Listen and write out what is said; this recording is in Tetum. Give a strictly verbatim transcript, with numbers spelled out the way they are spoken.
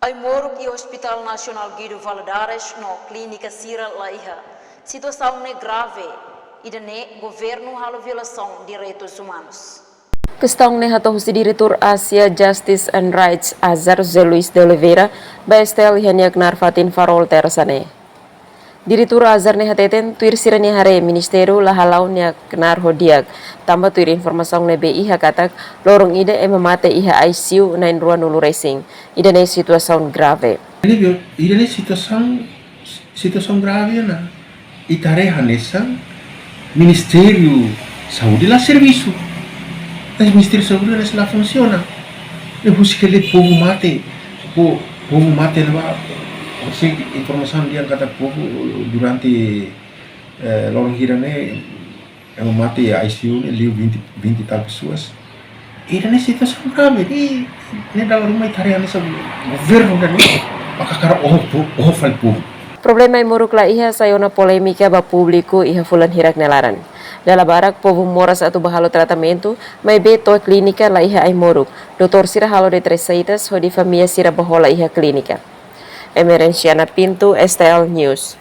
Ai-moruk iha Hospital Nasionál Guido Valadares no klínika sira la iha. Situasaun ne'e grave, ida-ne'e governu halo violasaun direitus umanus. Kestaun ne'e hato'o husi Diretór Asia Justice and Rights, Azar, José Luis de Oliveira, ba STL iha nia knaar fatin Farol, Tersa ne'e. Diretór Azar ne'e hateten, tuir sira-nia haree, ministériu la hala'o nia knaar ho di'ak, tanba tuir informasaun ne'ebé iha katak loron ida ema mate iha ICU na'in-rua-nulu resin. Ida-ne'e situasaun grave. Ida-ne'e situasaun, situasaun grave ona. Ita haree hanesan Ministériu Saúde la servisu. Mas Ministériu Saúde la, la funsiona. Ne'e husik hela povu mate, po-, povu mate ne'ebá, husi informasaun dehan katak povu durante, eh, loron hira ne'e, ema mate ICU ne'e liu vinte, vinte e tal pessoas. Ida-ne'e situasaun grave, ne'e, ne'e dala ruma ita haree hanesan governu ida-ne'e, maka hakarak oho po-, oho fali povu. Problema ai-moruk la iha sai ona polémika ba públiku iha fulan hirak nia laran. Dala barak povu moras atu bá halo tratamentu, maibé to'o klínika la iha ai-moruk. Doutór sira halo de'it reseitas hodi família sira bá hola iha klínika. Emerenciana Pinto, STL News.